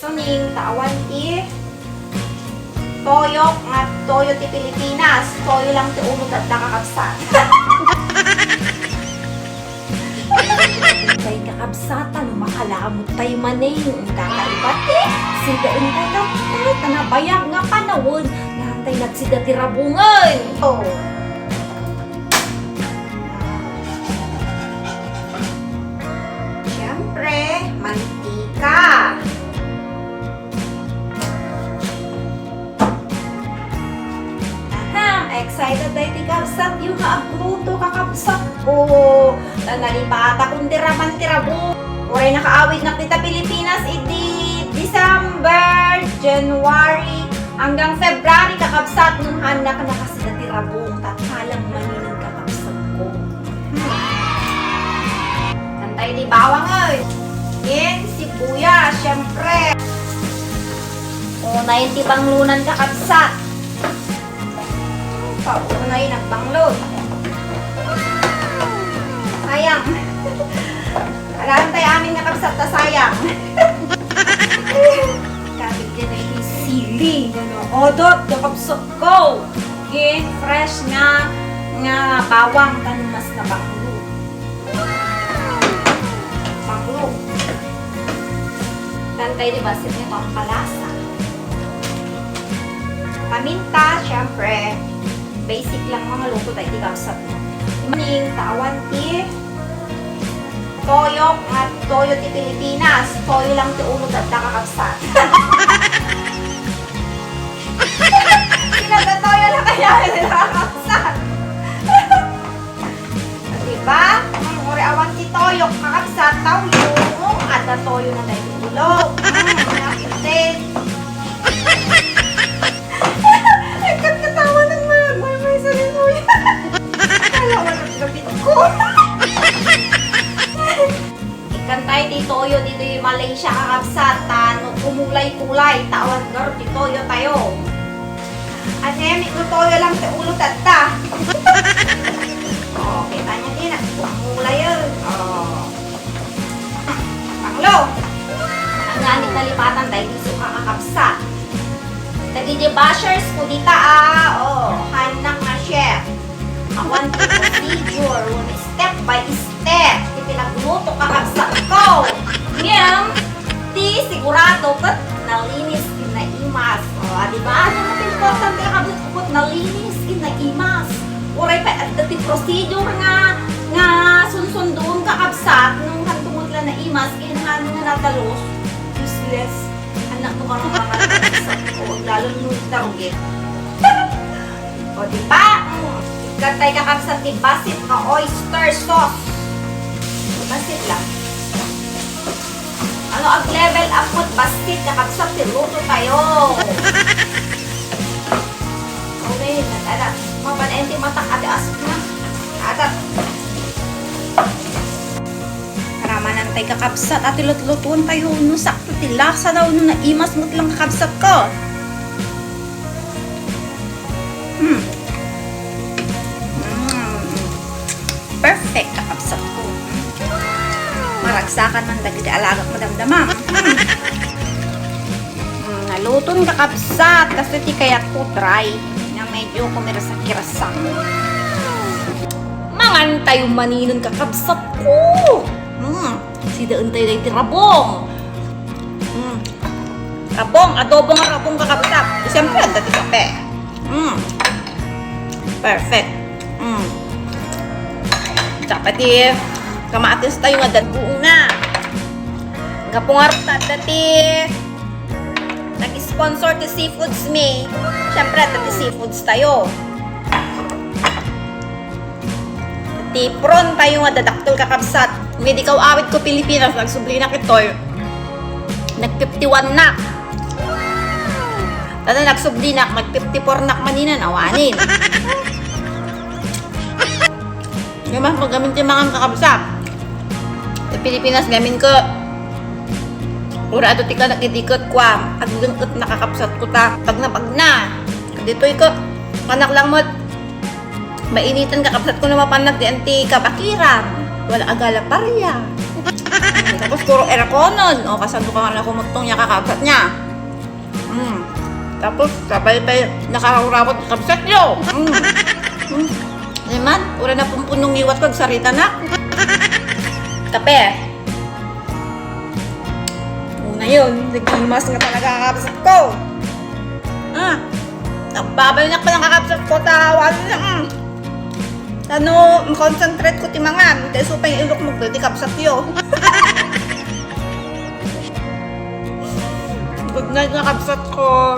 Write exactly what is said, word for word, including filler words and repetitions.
Suning, ta awan ti toyo nga toyo ti Pilipinas. Toyo lang ti ulo ti adda, kakabsat. Tay kakabsat, no makalamot tay manen, kakaiba ti sida intay, tay, ta nabayag nga panawen, nga intay nagsida ti rabungen. Oh. Siyempre, mantika. Aha, excited daydi kabsatyo nga agluto, kakabsatko. Ta nalipatakon ti raman ti rabong. Uray nakaawidnak dita Pilipinas idi December, January, hanggang February, kakabsat, ngem haannak nakasida ti rabong. Tatalang maninen, kakabsatko. Hmm. Kantay di bawang, oy. Ken sibuyas, syempre. Unayen ti banglonan, kakabsat. Paunay nagbanglo. Sayang. Alam tay amin nga kabsat ta sayang. Kabit yan ay sili. Ano? Odot, kakabsat ko. Ken fresh nga, nga bawang, ta no mas nabanglo. Banglo. Kantay di ba, sir, nga pampalasa. Paminta, syempre, basic lang mga luto daydi kabsat. Ning, ta awan ti toyo nga toyo ti Pilipinas. Toyo lang ti ulo ti adda, kakabsat. Pinagatoyo na kaya nila, kakabsat. Diba? Mm, uri awan ti toyo, kakabsat, toyo. Adda toyo na daydi ulo. Mm, nakapit. Ay, katkatawa ng mga, mga, mga sarili mo yan. Kala ko nagkapit ko. Ikantay ti toyo ditoy Malaysia, kakabsat, ta no kumulay-kulay, ta awan garud ti toyo tayo. Anemic no toyo lang ti ulo tatta. Oh, kita niyo din, nagkumulay yun. Oh. Panglo. Ang nganit nalipatan dahil di suka, kakabsat. Dagiti bashers ko dita, ah. Oh, hanak nga chef. Awan ti procedure, step by step, ti pinagluto, kakabsat ko. Ngem, ti sigurado ket nalinis ken naimas. O, di ba? Ano nga importante, kakabsat ko, ket nalinis ken naimas. Uray pay adda ti procedure nga, nga sunsundoon, kakabsat, no hanto met la naimas, ken han nga nadalos, useless. Anak mo ka mga kakabsat ko, lalo no target. O, di ba? Mm. Ikantay, kakabsat, ti bassit nga oyster sauce. Bassit lang. Ano, ag-level up mo't bassit, kakabsat, ti luto tayo. Okay, nag-anak. Mapan-, enti matak, ate, asok na. Atat. Karamanan tay, kakabsat, ati lutlutuan tayo, no sakto ti lasa daw, no naimas met lang, kakabsat ko. Hmm. Mm. Perfect, kakabsat ko. Maragsakan man dagiti alagak, madamdamam. Hmm. Mm, naluton, kakabsat, kasi ti kayat ko dry, nga medyo kumirasa-kirasa. Mangan tayo maninen, kakabsat ko. Mm, sidaen tayo daydi rabong. Mm. Rabong, adobo nga rabong, kakabsat. Siyempre, adda ti kape. Mm. Perfect. Mm. Tsaka ti kamatis tayo nga dadbuong na. Gapu nga rita, adda ti nag-sponsor ti Seafoods Me. Siyempre, adda ti seafoods tayo. Ti prawn tayo nga dadakkel, kakabsat. May di kaw awit ko Pilipinas, nagsublinak itoy. Nag fifty-one nak. Tada nagsublinak, nag fifty-four nak maninen, awanen. Yung mas magamin ti mangan, kakabsat. Sa Pilipinas, gamin ko. Ura ato ti kanak idiket kwa. Agdengket, nakakabsat ko ta. Pagna, pagna. Ditoy ko. Kanak lang mo. Mainitan, kakabsat ko, no mapan nagdi anti kabakiran. Wala agala paria. Mm, tapos puro airconon. O, kasano ka nga kumutong niya kakabsat niya? Mm. Tapos, sabay pa yung nakarawrawat kabsat niyo. Mm. Mm. Naman, ura na pumpunong iwat ko, agsarita na. Kape. Una yun, naging mas nga talaga kakabsat ko. Ah, nagbabalinak pa ng kakabsat ko, tawa niya. Mm. Ano, concentrate ko ti mangan. Kaya supay ilok mo, pwede kabsat yo. Good night, mga kabsat ko.